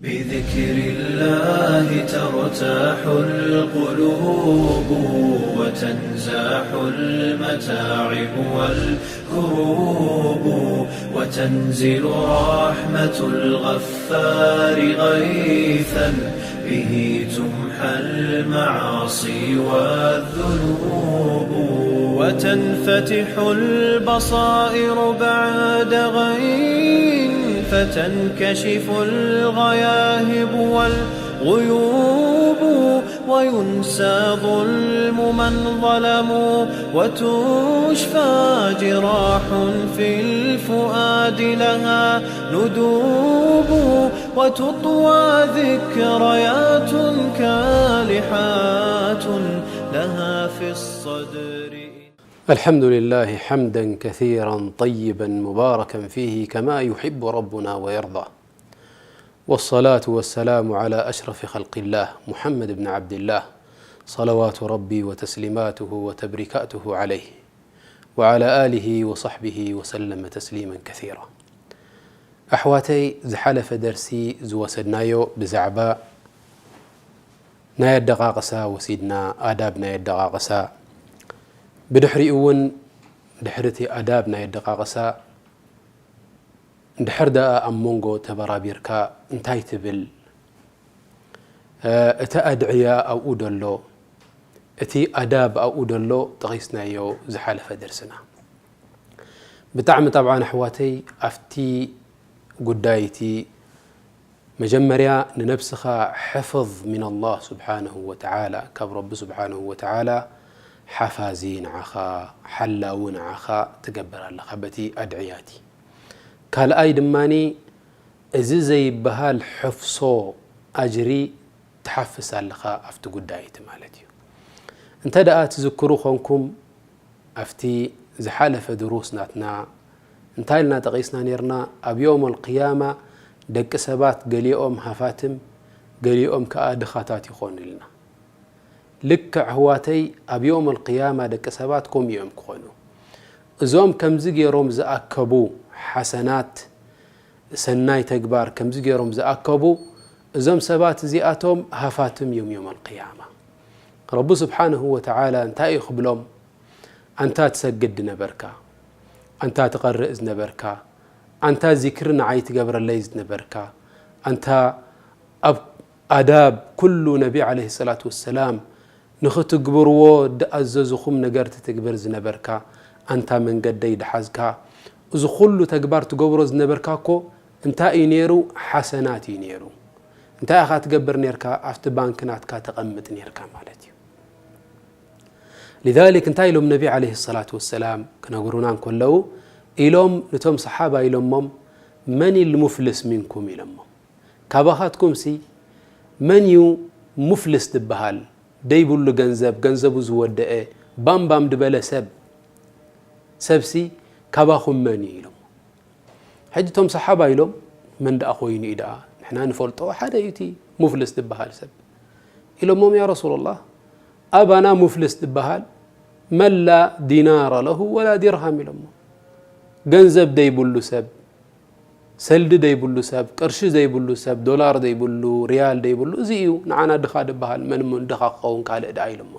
بذكر الله ترتاح القلوب، وتنزاح المتاعب والكروب، وتنزل رحمة الغفار غيثا به تمحى المعاصي والذنوب، وتنفتح البصائر بعد غين، فتنكشف الغياهب والغيوب، وينسى ظلم من ظلموا، وتشفى جراح في الفؤاد لها ندوب، وتطوى ذكريات كالحات لها في الصدر. الحمد لله حمدا كثيرا طيبا مباركا فيه كما يحب ربنا ويرضى. والصلاة والسلام على أشرف خلق الله محمد بن عبد الله، صلوات ربي وتسليماته وتبريكاته عليه وعلى آله وصحبه وسلم تسليما كثيرا. ኣሕዋተይ፣ ዝሓለፈ ደርሲ ዝወሰድናዮ ብዛዕባ ናይ ኣደቓቕሳ ወሲድና፣ ኣዳብ ናይ ኣደቓቕሳ። ብድሕሪኡ እውን፣ ድሕሪ እቲ ኣዳብ ናይ ኣደቓቕሳ፣ እንድሕር ደኣ ኣብ መንጎ ተበራቢርካ እንታይ ትብል? እ፣ እቲ ኣድዕያ ኣብኡ ደሎ፣ እቲ ኣዳብ ኣብኡ ደሎ ጠቒስናዮ ዝሓለፈ ደርስና። ብጣዕሚ፣ ጠብዓን ኣሕዋተይ፣ ኣብቲ ጉዳይ እቲ መጀመርያ ንነብስኻ ሕፍዝ ሚን ኣላህ ስብሓንሁ ወተዓላ፣ ካብ ረቢ ስብሓንሁ ወተዓላ ሓፋዚ ንዓኻ፣ ሓላዊ ንዓኻ ትገብር ኣለኻ በቲ ኣድዕያ እቲ። ካልኣይ ድማኒ፣ እዚ ዘይበሃል ሕፍሶ ኣጅሪ ትሓፍስ ኣለኻ ኣብቲ ጉዳይ እቲ ማለት እዩ። እንተ ደኣ ትዝክሩ ኾንኩም፣ ኣብቲ ዝሓለፈ ድሩስ ናትና እንታይ ኢልና ጠቒስና ኔርና? ኣብ የውመል ቅያማ ደቂ ሰባት ገሊኦም ሃፋትም፣ ገሊኦም ከኣ ድኻታት ይኾኑ ኢልና። ልክዕ ኣሕዋተይ፣ ኣብ የውመል ቅያማ ደቂ ሰባት ከምኡ እዮም ክኾኑ። እዞም ከምዚ ገይሮም ዝኣከቡ ሓሰናት፣ ሰናይ ተግባር ከምዚ ገይሮም ዝኣከቡ፣ እዞም ሰባት እዚኣቶም ሃፋትም እዮም የውመል ቅያማ። ረቢ ስብሓንሁ ወተዓላ እንታይ እዩ ክብሎም? ኣንታ ትሰግድ ዝነበርካ፣ ኣንታ ትቐርእ ዝነበርካ፣ ኣንታ ዚክሪ ንዓይ ትገብረለይ ዝነበርካ፣ ኣንታ ኣብ ኣዳብ ኩሉ ነቢ ዓለይሂ ሰላቱ ወሰላም ንኽትግብርዎ ዝኣዘዝኹም ነገር ትትግብር ዝነበርካ፣ ኣንታ መንገደይ ድሓዝካ፣ እዚ ኩሉ ተግባር ትገብሮ ዝነበርካ እኮ እንታይ እዩ ነይሩ? ሓሰናት እዩ ነይሩ። እንታይ ኢኻ ትገብር ነይርካ? ኣብቲ ባንክ ናትካ ተቐምጥ ነይርካ ማለት እዩ። ሊዛሊክ እንታይ ኢሎም ነቢ ዓለይሂ ሰላቱ ወሰላም ክነግሩና እንከለዉ፣ ኢሎም፣ ነቶም ሰሓባ ኢሎሞም፣ "መን ልሙፍልስ ሚንኩም?" ኢሎሞም። ካባኻትኩምሲ መን እዩ ሙፍልስ ዝበሃል? ደይብሉ ገንዘብ፣ ገንዘቡ ዝወደአ፣ ባምባም ዝበለ ሰብ፣ ሰብሲ ካባኹም መን እዩ? ኢሎም። ሕጂ እቶም ሰሓባ ኢሎም፣ "መን ደኣ ኮይኑ እዩ ደኣ? ንሕና ንፈልጦ ሓደ እዩ እቲ ሙፍልስ ዝበሃል ሰብ." ኢሎሞም፣ "ያ ረሱላላህ፣ ኣባና ሙፍልስ ዝበሃል መን ላ ዲናረ ለሁ ወላ ዲርሃም" ኢሎሞ። ገንዘብ ደይብሉ ሰብ፣ ሰልዲ ደይብሉ ሰብ፣ ቅርሺ ዘይብሉ ሰብ፣ ዶላር ዘይብሉ፣ ሪያል ዘይብሉ፣ እዚ እዩ ንዓና ድኻ ዝበሃል። መን እሞ ድኻ ክኸውን ካልእ ደኣ ኢሎሞ።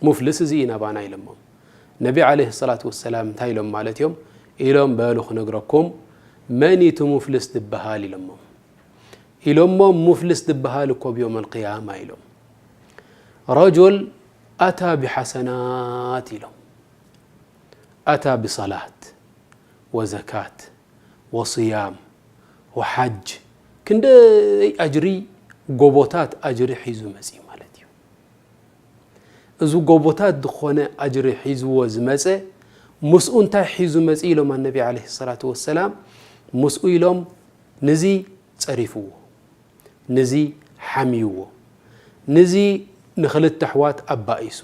ሙፍልስ እዚ እዩ ናባና ኢሎሞ። ነቢ ዓለይሂ ሰላቱ ወሰላም እንታይ ኢሎም ማለት እዮም? ኢሎም፣ "በሉ ክነግረኩም፣ መን እዩ እቲ ሙፍልስ ዝበሃል?" ኢሎሞ። ኢሎሞ፣ "ሙፍልስ ዝበሃል እኮ ብዮም ኣልቅያማ" ኢሎም። "ረጁል ኣታ ብሓሰናት" ኢሎም። "ኣታ ብሰላት ወዘካት ወስያም ወሓጅ" ክንደይ ኣጅሪ፣ ጎቦታት ኣጅሪ ሒዙ መጺኡ ማለት እዩ። እዚ ጎቦታት ዝኾነ ኣጅሪ ሒዝዎ ዝመጸ፣ ምስኡ እንታይ ሒዙ መጺኡ ኢሎም ኣነቢ ዓለይሂ ሰላቱ ወሰላም? ምስኡ ኢሎም፣ ንዚ ጸሪፍዎ፣ ንዚ ሓምይዎ፣ ንዚ ንኽልተ ኣሕዋት ኣባኢሱ፣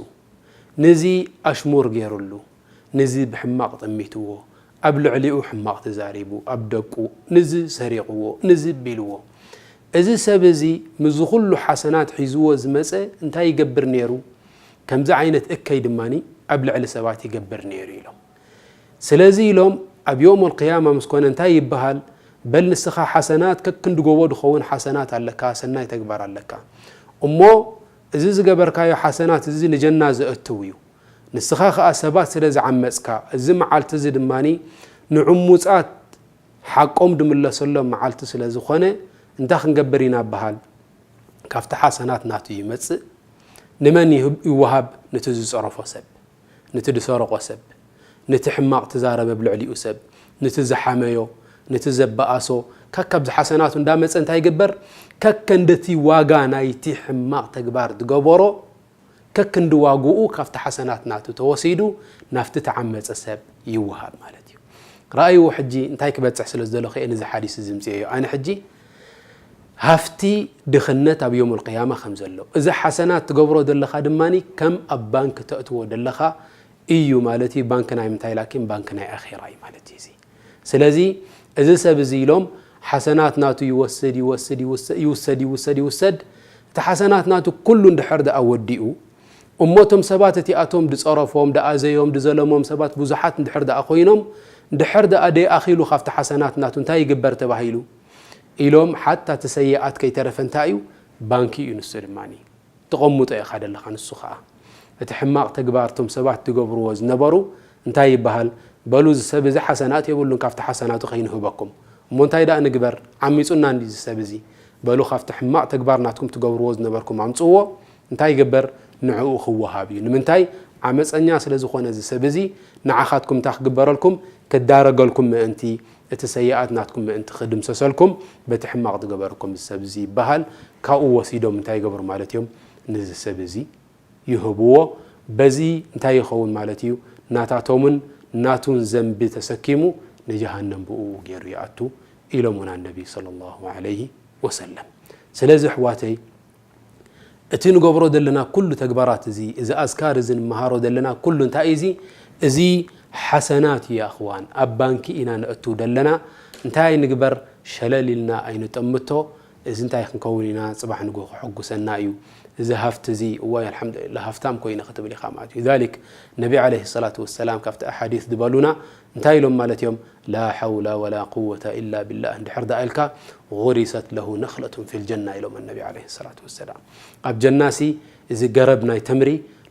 ንዚ ኣሽሙር ገይሩሉ፣ ንዚ ብሕማቕ ጠሚትዎ፣ ኣብ ልዕሊኡ ሕማቕ ተዛሪቡ፣ ኣብ ደቁ፣ ንዚ ሰሪቕዎ፣ ንዚ ቢልዎ። እዚ ሰብ እዚ ምስዚ ኩሉ ሓሰናት ሒዝዎ ዝመጸ እንታይ ይገብር ነይሩ? ከምዚ ዓይነት እከይ ድማኒ ኣብ ልዕሊ ሰባት ይገብር ነይሩ ኢሎም። ስለዚ ኢሎም ኣብ የውመል ቅያማ ምስ ኮነ እንታይ ይበሃል? በል ንስኻ ሓሰናት ከክንዲ ጎቦ ድኸውን ሓሰናት ኣለካ፣ ሰናይ ተግባር ኣለካ። እሞ እዚ ዝገበርካዮ ሓሰናት እዚ ንጀና ዘእትው እዩ። ንስኻ ኸኣ ሰባት ስለ ዝዓመጽካ፣ እዚ መዓልቲ እዚ ድማኒ ንዕሙጻት ሓቆም ድምለሰሎም መዓልቲ ስለ ዝኾነ፣ እንታይ ክንገብር ኢና በሃል? ካብቲ ሓሰናት ናቱ ይመጽእ። ንመን ይህብ-፣ ይወሃብ? ንቲ ዝጸረፎ ሰብ፣ ንቲ ዝሰረቆ ሰብ፣ ንቲ ሕማቕ ትዛረበ ኣብ ልዕሊኡ ሰብ፣ ንቲ ዝሓመዮ፣ ንቲ ዘበኣሶ፣ ከከብዚ ሓሰናቱ እንዳመጸ እንታይ ይግበር? ከከንደቲ ዋጋ ናይቲ ሕማቕ ተግባር ዝገበሮ፣ ከክንዲ ዋግኡ ካብቲ ሓሰናት ናቱ ተወሲዱ ናብቲ ተዓመጸ ሰብ ይወሃብ ማለት እዩ። ረኣይዎ ሕጂ እንታይ ክበጽሕ ስለ ዝደለኹ እየ ነዚ ሓዲስ እዚ ምጽኤዮ። ኣነ ሕጂ ሃፍቲ ድኽነት ኣብ ዮሙል ቅያማ ከም ዘሎ፣ እዚ ሓሰናት ትገብሮ ዘለኻ ድማኒ ከም ኣብ ባንክ ተእትዎ ዘለኻ እዩ ማለት እዩ። ባንክ ናይ ምንታይ? ላኪን ባንክ ናይ ኣኼራ እዩ ማለት እዩ። እዚ ስለዚ እዚ ሰብ እዚ ኢሎም ሓሰናት ናቱ ይወስድ፣ ይወስድ፣ ይውሰ-፣ ይውሰድ፣ ይውሰድ፣ ይውሰድ። እቲ ሓሰናት ናቱ ኩሉ እንድሕር ደኣ ወዲኡ፣ እሞ እቶም ሰባት እቲኣቶም ድጸረፎም፣ ድኣዘዮም፣ ድዘለሞም ሰባት ብዙሓት እንድሕር ደኣ ኮይኖም፣ እንድሕር ደኣ ደይኣኺሉ ካብቲ ሓሰናት ናቱ እንታይ ይግበር ተባሂሉ? ኢሎም ሓታ እቲ ሰይኣት ከይተረፈ እንታይ እዩ? ባንኪ እዩ ንሱ ድማኒ። ተቐምጦ ኢኻ ደለኻ። ንሱ ኸኣ እቲ ሕማቕ ተግባር እቶም ሰባት ዝገብርዎ ዝነበሩ እንታይ ይበሃል? በሉ፣ እዚ ሰብ እዚ ሓሰናት የብሉን፣ ካብቲ ሓሰናቱ ከይንህበኩም። እሞ እንታይ ደኣ ንግበር? ዓሚጹና እንዲ እዚ ሰብ እዚ። በሉ፣ ካብቲ ሕማቕ ተግባር ናትኩም ትገብርዎ ዝነበርኩም ኣምጽዎ። እንታይ ይግበር? ንዕኡ ክወሃብ እዩ። ንምንታይ? ዓመጸኛ ስለ ዝኾነ እዚ ሰብ እዚ፣ ንዓኻትኩም እንታይ ክግበረልኩም? ክዳረገልኩም ምእንቲ፣ እቲ ሰይኣት ናትኩም ምእንቲ ክድምሰሰልኩም፣ በቲ ሕማቕ ዝገበርኩም እዚ ሰብ እዚ ይበሃል። ካብኡ ወሲዶም እንታይ ይገብሩ ማለት እዮም? ነዚ ሰብ እዚ ይህብዎ። በዚ እንታይ ይኸውን ማለት እዩ? ናታቶምን ናቱን ዘንቢ ተሰኪሙ ንጀሃነም ብኡ ገይሩ ይኣቱ ኢሎምና ነቢ ሰለላሁ ዐለይሂ ወሰለም። ስለዚ ኣሕዋተይ፣ እቲ ንገብሮ ዘለና ኩሉ ተግባራት እዚ፣ እዚ ኣዝካር እዚ ንመሃሮ ዘለና ኩሉ እንታይ እዩ? እዚ፣ እዚ ሓሰናት እዩ፣ ኣኽዋን። ኣብ ባንኪ ኢና ነእቱ ዘለና። እንታይ ንግበር? ሸለል ኢልና ኣይንጠምቶ። እዚ እንታይ ክንከውን ኢና? ጽባሕ ንግሆ ክሕጉሰና እዩ። እዚ ሃፍቲ እዚ፣ እዋይ፣ ኣልሓምዱሊላህ፣ ሃፍታም ኮይነ ክትብል ኢኻ ማለት እዩ። ሊዛሊክ፣ ነቢ ዓለይሂ ሰላቱ ወሰላም ካብቲ ኣሓዲስ ዝበሉና እንታይ ኢሎም ማለት እዮም? ላ ሓውላ ወላ ቁወተ ኢላ ቢላህ እንድሕር ደኣ ኢልካ፣ ጉሪሰት ለሁ ነኽለቱን ፊል ጀና ኢሎም ነቢ ዓለይሂ ሰላቱ ወሰላም። ኣብ ጀናሲ እዚ ገረብ ናይ ተምሪ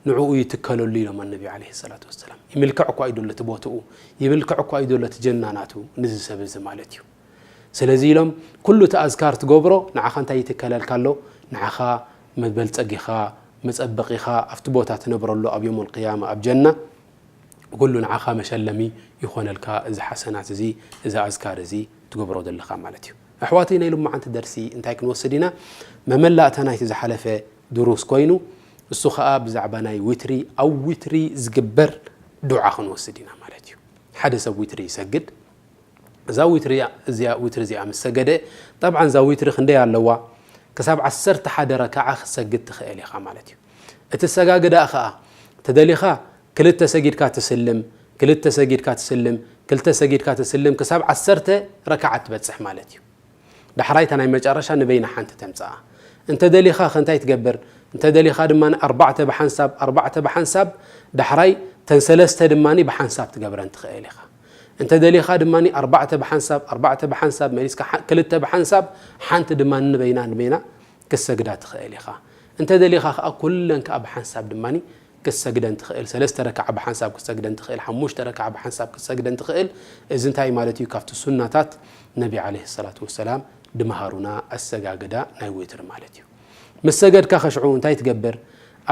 ንዕኡ ይትከለሉ ኢሎም ነቢ ዓለይሂ ሰላቱ ወሰላም። ይምልክዕ እኳ እዩ ዘሎ እቲ ቦትኡ፣ ይምልክዕ እኳ እዩ ዘሎ እቲ ጀና ናቱ፣ ንዚ ሰብ እዚ ማለት እዩ። ስለዚ ኢሎም ኩሉ እቲ ኣዝካር ትገብሮ ንዓኻ እንታይ ይትከለልካ ኣሎ? ንዓኻ መበልጸጊኻ፣ መጸበቒኻ፣ ኣብቲ ቦታ ትነብረሉ ኣብ የውመል ቅያማ ኣብ ጀና ኩሉ ንዓኻ መሸለሚ ይኾነልካ፣ እዚ ሓሰናት እዚ፣ እዚ ኣዝካር እዚ ትገብሮ ዘለኻ ማለት እዩ። ኣሕዋተይ፣ ናይ ሎማዓንቲ ደርሲ እንታይ ክንወስድ ኢና? መመላእታ ናይቲ ዝሓለፈ ድሩስ ኮይኑ፣ እሱ ኸኣ ብዛዕባ ናይ ዊትሪ፣ ኣብ ዊትሪ ዝግበር ዱዓ ክንወስድ ኢና ማለት እዩ። ሓደ ሰብ ዊትሪ ይሰግድ። እዛ ዊትሪ እዚኣ፣ ዊትሪ እዚኣ ምስ ሰገደ፣ ጠብዓን እዛ ዊትሪ ክንደይ ኣለዋ? ክሳብ ዓሰርተ ሓደ ረክዓ ክትሰግድ ትኽእል ኢኻ ማለት እዩ። እቲ ሰጋግዳ ኸኣ ተደሊኻ ክልተ ሰጊድካ ትስልም፣ ክልተ ሰጊድካ ትስልም፣ ክልተ ሰጊድካ ትስልም፣ ክሳብ ዓሰርተ ረክዓ ትበጽሕ ማለት እዩ። ዳሕራይ እታ ናይ መጨረሻ ንበይና ሓንቲ ተምጽኣ። እንተ ደሊኻ ከ እንታይ ትገብር? እንተ ደሊኻ ድማ ኣርባዕተ ብሓንሳብ፣ ኣርባዕተ ብሓንሳብ፣ ዳሕራይ ተን ሰለስተ ድማ ብሓንሳብ ትገብረን ትኽእል ኢኻ። እንተ ደሊኻ ድማ ኣርባዕተ ብሓንሳብ፣ ኣርባዕተ ብሓንሳብ መሊስካ፣ ሓ-፣ ክልተ ብሓንሳብ፣ ሓንቲ ድማ ንበይና ንበይና ክትሰግዳ ትኽእል ኢኻ። እንተ ደሊኻ ከኣ ኩለን ከኣ ብሓንሳብ ድማ ክትሰግደን ትኽእል፣ ሰለስተ ረክዓ ብሓንሳብ ክትሰግደን ትኽእል፣ ሓሙሽተ ረክዓ ብሓንሳብ ክትሰግደን ትኽእል። እዚ እንታይ ማለት እዩ? ካብቲ ሱናታት ነቢ ዓለይሂ ሰላቱ ወሰላም ድመሃሩና ኣሰጋግዳ ናይ ዊትር ማለት እዩ። ምስ ሰገድካ ከሽዑ እንታይ ትገብር?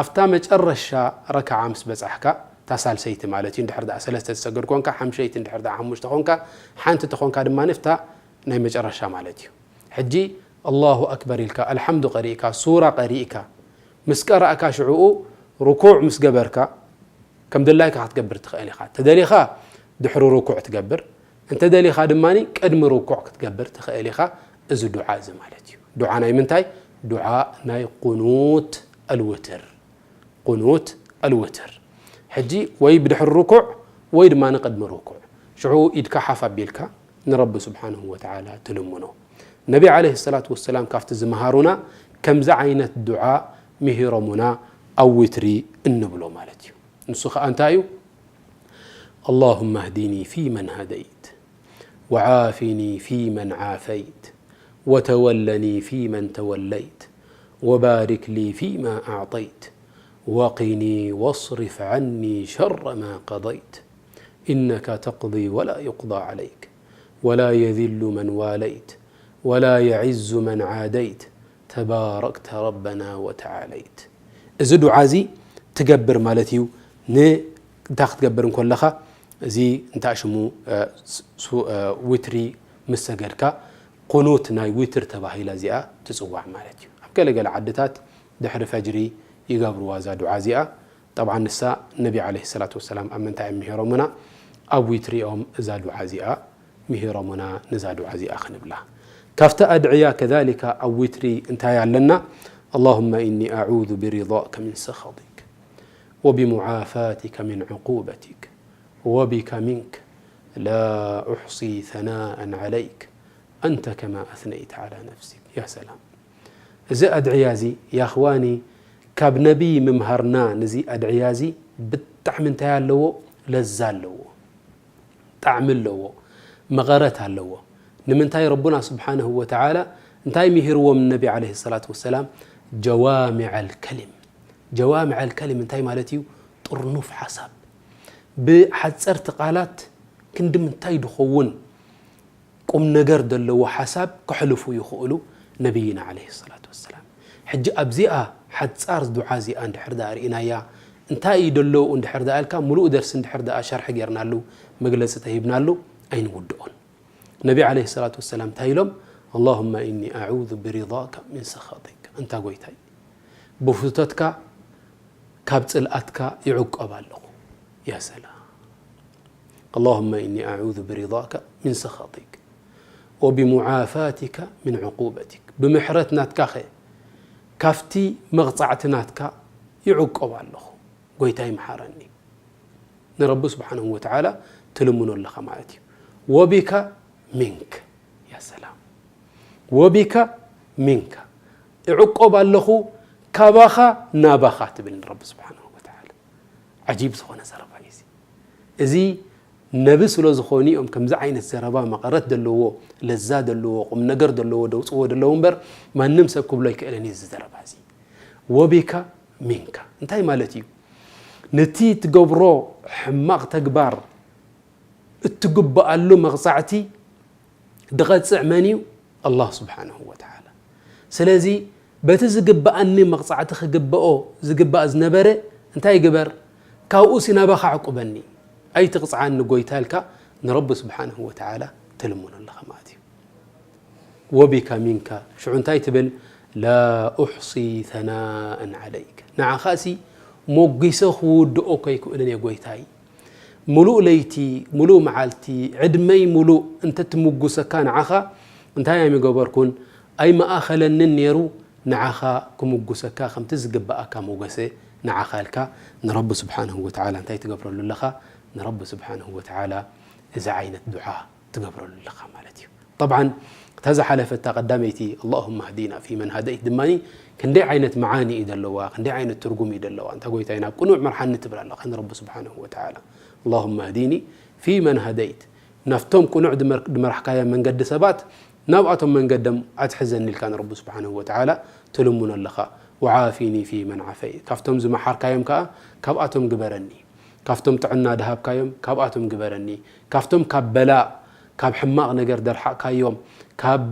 ኣብታ መጨረሻ ረክዓ ምስ በጻሕካ፣ እታ ሳልሰይቲ ማለት እዩ፣ እንድሕር ደኣ ሰለስተ ትሰግድ ኮንካ፣ ሓምሸይቲ እንድሕር ደኣ ሓሙሽተ ኮንካ፣ ሓንቲ ተኾንካ ድማ ንፍታ ናይ መጨረሻ ማለት እዩ። ሕጂ ኣላሁ ኣክበር ኢልካ፣ ኣልሓምዱ ቀሪእካ፣ ሱራ ቀሪእካ፣ ምስ ቀራእካ ሽዕኡ ርኩዕ ምስ ገበርካ፣ ከም ድላይካ ክትገብር ትኽእል ኢኻ። እንተ ደሊኻ ድሕሪ ርኩዕ ትገብር፣ እንተ ደሊኻ ድማ ቅድሚ ርኩዕ ክትገብር ትኽእል ኢኻ። እዚ ዱዓ እዚ ማለት እዩ። ዱዓ ናይ ምንታይ? ዱዓ ናይ ቁኑት ኣልውትር። ቁኑት ኣልውትር። ሕጂ ወይ ብድሕሪ ርኩዕ ወይ ድማ ንቅድሚ ርኩዕ። ሽዑ ኢድካ ሓፍ ኣቢልካ ንረቢ ስብሓንሁ ወተዓላ ትልምኖ። ነቢ ዓለይሂ ሰላቱ ወሰላም ካብቲ ዝመሃሩና ከምዚ ዓይነት ዱዓ ምሂሮሙና ኣብ ዊትሪ እንብሎ ማለት እዩ። ንሱ ኸኣ እንታይ እዩ? ኣላሁመ ህዲኒ ፊመን ሃደይት وعافني فيمن عافيت، وتولني فيمن توليت، وبارك لي فيما أعطيت، وقني واصرف عني شر ما قضيت، إنك تقضي ولا يقضى عليك، ولا يذل من واليت، ولا يعز من عاديت، تباركت ربنا وتعاليت. እዚ ዱዓ እዚ ትገብር ማለት እዩ። ን-፣ እንታይ ክትገብር እንከለኻ፣ እዚ እንታይ ሽሙ፣ እ፣ ሱ-፣ ሱ-፣ እ፣ ዊትሪ ምስ ሰገድካ፣ ቁኑት ናይ ዊትር ተባሂላ እዚኣ ትጽዋዕ ማለት እዩ። ኣብ ገለገለ ዓድታት ድሕሪ ፈጅሪ ይገብርዋ እዛ ዱዓ እዚኣ። ጠብዓን ንሳ ነቢ ዓለይሂ ሰላቱ ወሰላም ኣብ ምንታይ እዮም ምሂሮምና? ኣብ ዊትሪኦም እዛ ዱዓ እዚኣ ምሂሮምና፣ ነዛ ዱዓ እዚኣ ክንብላ። ካብቲ ኣድዕያ ከዛሊካ ኣብ ዊትሪ እንታይ ኣለና? اللهم إني أعوذ برضاك من سخطك وبمعافاتك من عقوبتك وبك منك لا أحصي ثناء عليك أنت كما أثنيت على نفسك. ያ ሰላም። እዚ ኣድዕያ እዚ፣ ያ እኽዋኒ፣ ካብ ነቢይ ምምሃርና፣ ነዚ ኣድዕያ እዚ ብጣዕሚ እንታይ ኣለዎ? ለዛ ኣለዎ፣ ጣዕሚ ኣለዎ፣ መቐረት ኣለዎ። ንምንታይ? ረቡና ስብሓነሁ ወተዓላ እንታይ ምሂርዎም ንነቢ ዓለይሂ ሰላቱ ወሰላም? ጀዋሚዐል ከሊም። ጀዋሚዐል ከሊም እንታይ ማለት እዩ? ጥርኑፍ ሓሳብ፣ ብሓፀርቲ ቃላት ክንዲ ምንታይ ድኸውን ቁም ነገር ዘለዎ ሓሳብ ከሕልፉ ይኽእሉ ነቢይና ዓለይሂ ሰላቱ ወሰላም። ሕጂ ኣብዚኣ ሓጻር ዱዓ እዚኣ እንድሕር ደኣ ርኢናያ፣ እንታይ እዩ ደለዉ እንድሕር ደኣ ኢልካ፣ ምሉእ ደርሲ እንድሕር ደኣ ሸርሒ ጌርናሉ፣ መግለጺ ተሂብናሉ፣ ኣይንውድኦን። ነቢ ዓለይሂ ሰላቱ ወሰላም እንታይ ኢሎም? اللهم إني أعوذ برضاك من سخطك። ኣንታ ጎይታይ፣ ብፍቶትካ ካብ ጽልኣትካ ይዕቆብ ኣለኹ። ያ ሰላም። اللهم إني أعوذ برضاك من سخطك وبمعافاتك من عقوبتك። ብምሕረት ናትካ ኸ ካብቲ መቕጻዕቲ ናትካ ይዕቆብ ኣለኹ። ጎይታይ መሓረኒ። ንረቢ ስብሓንሁ ወተዓላ ትልምኖ ኣለኻ ማለት እዩ። ወቢካ ሚንክ። ያ ሰላም። ወቢካ ሚንካ። እዕቆብ ኣለኹ ካባኻ ናባኻ ትብል ንረቢ ስብሓንሁ ወተዓላ። ዓጂብ ዝኾነ ዘረባ እዩ እዚ። እዚ ነቢ ስለ ዝኾኑ እዮም ከምዚ ዓይነት ዘረባ መቐረት ዘለዎ፣ ለዛ ዘለዎ፣ ቁም ነገር ዘለዎ ደውፅዎ ደለዉ እምበር ማንም ሰብ ክብሎ ኣይክእልን እዩ እዚ ዘረባ እዚ። ወቢካ ሚንካ እንታይ ማለት እዩ? ነቲ ትገብሮ ሕማቕ ተግባር እትግብኣሉ መቕጻዕቲ ድቐጽዕ መን እዩ? ኣላህ ስብሓንሁ ወተዓላ። ስለዚ በቲ ዝግብኣኒ መቕጻዕቲ ክግብኦ ዝግባእ ዝነበረ እንታይ ይግበር? ካብኡሲ ናባኻ ዕቁበኒ፣ ኣይትቕጽዓኒ ጎይታ ኢልካ ንረቢ ስብሓንሁ ወተዓላ ትልምኖ ኣለኻ ማለት እዩ። ወቢካ ሚንካ ሽዑ እንታይ ትብል? ላ ኡሕሲ ተናእን ዓለይክ። ንዓኻሲ ሞጒሰ ክውድኦ ከይክእልን እየ ጎይታይ። ምሉእ ለይቲ፣ ምሉእ መዓልቲ፣ ዕድመይ ምሉእ እንተትምጉሰካ ንዓኻ እንታይ ኣይምገበርኩን፣ ኣይመኣኸለንን ነይሩ። ንዓኻ ክምጉሰካ ከምቲ ዝግብኣካ ሞገሰ ንዓኻ ኢልካ ንረቢ ስብሓንሁ ወተዓላ እንታይ ትገብረሉ ኣለኻ? ንረቢ ስብሓንሁ ወተዓላ እዚ ዓይነት ዱዓ ትገብረሉ ኣለኻ ማለት እዩ። ጠብዓን እታ ዝሓለፈታ ቀዳመይቲ ኣላሁመ ህዲና ፊመን ሃደይት ድማ ክንደይ ዓይነት መዓኒ እዩ ዘለዋ፣ ክንደይ ዓይነት ትርጉም እዩ ዘለዋ። እንታ ጎይታይ ናብ ቅኑዕ ምርሓኒ ትብል ኣለኻ ንረቢ ስብሓንሁ ወተዓላ። ኣላሁመ ህዲኒ ፊመን ሃደይት፣ ናብቶም ቅኑዕ ድመር-፣ ድመራሕካዮ መንገዲ ሰባት ናብኣቶም መንገዶም ኣትሕዘኒ ኢልካ ንረቢ ስብሓንሁ ወተዓላ ትልምኖ ኣለኻ። ወዓፊኒ ፊመን ዓፈይት፣ ካብቶም ዝመሓርካዮም ከኣ ካብኣቶም ግበረኒ። ካብቶም ጥዕና ድሃብካዮም ካብኣቶም ግበረኒ። ካብቶም ካብ በላእ ካብ ሕማቕ ነገር ደርሓቕካዮም፣ ካብ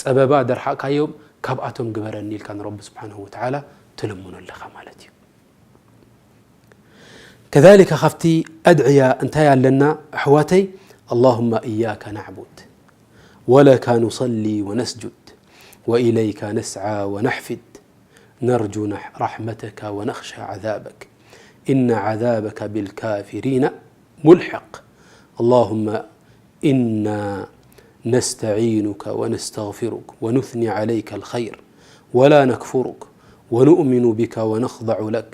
ጸበባ ደርሓቕካዮም ካብኣቶም ግበረኒ ኢልካ ንረቢ ስብሓንሁ ወተዓላ ትልምኖ ኣለኻ ማለት እዩ። ከዛሊከ ካብቲ ኣድዕያ እንታይ ኣለና ኣሕዋተይ? ኣላሁመ እያከ ናዕቡድ ወለካ ኑሰሊ ወነስጁድ ወኢለይካ ነስዓ ወነሕፊድ ነርጁ ነሕ-፣ ራሕመተካ ወነኽሻ ዓዛበክ ኢነ ዓዛበካ ብልካፊሪና ሙልሐቅ። ኣላሁመ إنا نستعينك ونستغفرك ونثني عليك الخير ولا نكفرك ونؤمن بك ونخضع لك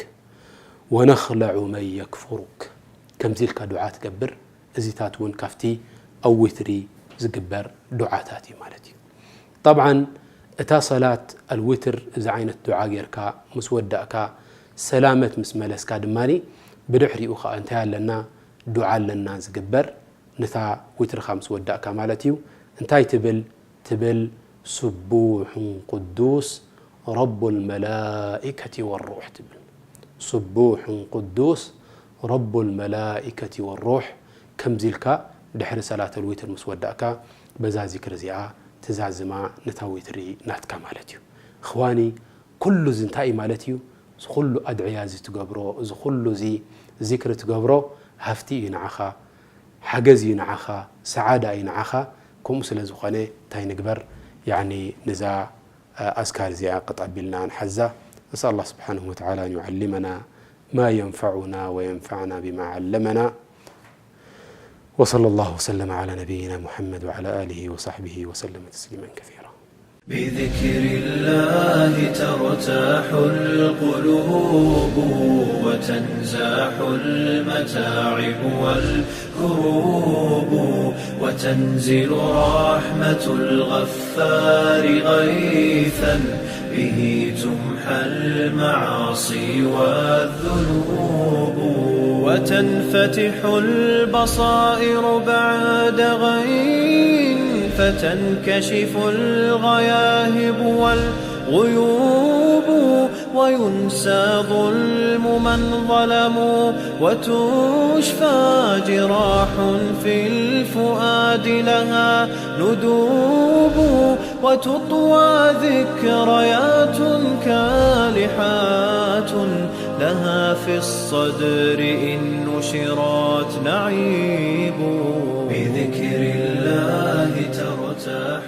ونخلع من يكفرك። ከምዚ ኢልካ ዱዓ ትገብር። እዚታት እውን ካብቲ ኣብ ዊትሪ ዝግበር ዱዓታት እዩ ማለት እዩ። ጠብዓን እታ ሰላት ኣልዊትር እዚ ዓይነት ዱዓ ጌርካ ምስ ወዳእካ ሰላመት ምስ መለስካ ድማ ብድሕሪኡ ኸዓ እንታይ ኣለና? ዱዓ ኣለና ዝግበር። ነታ ዊትርኻ ምስ ወዳእካ ማለት እዩ። እንታይ ትብል? ትብል ስቡሕ ቅዱስ ረቡል መላኢከቲ ወሩሕ ትብል። ስቡሕ ቅዱስ ረቡል መላኢከቲ ወሩሕ። ከምዚ ኢልካ ድሕሪ ሰላተል ዊትር ምስ ወዳእካ በዛ ዚክር እዚኣ ትዛዝማ ነታ ዊትሪ ናትካ ማለት እዩ። እኽዋኒ፣ ኩሉ እዚ እንታይ እዩ ማለት እዩ? እዚ ኩሉ ኣድዕያ እዚ ትገብሮ፣ እዚ ኩሉ እዚ ዚክሪ ትገብሮ ሃፍቲ እዩ ንዓኻ፣ ሓገዝ እዩ ንዓኻ፣ ሰዓዳ እዩ ንዓኻ። ከምኡ ስለ ዝኾነ እንታይ ንግበር? ያኒ ነዛ ኣዝካር እዚኣ ቀጥ ኣቢልና ንሓዛ። نسأل الله سبحانه وتعالى أن يعلمنا ما ينفعنا وينفعنا بما علمنا. وصلى الله وسلم على نبينا محمد وعلى آله وصحبه وسلم تسليما كثيرا. بذكر الله ترتاح القلوب وتنزاح المتاعب والكروب وتنزل رحمة الغفار غيثا به تمحى المعاصي والذنوب وتنفتح البصائر بعد غين فتنكشف الغياهب والغيوب وينسى ظلم من ظلموا وتشفى جراح في الفؤاد لها ندوب وتطوى ذكريات كالحات لها في الصدر إن نشرت نعيب بذكر الله ترتاح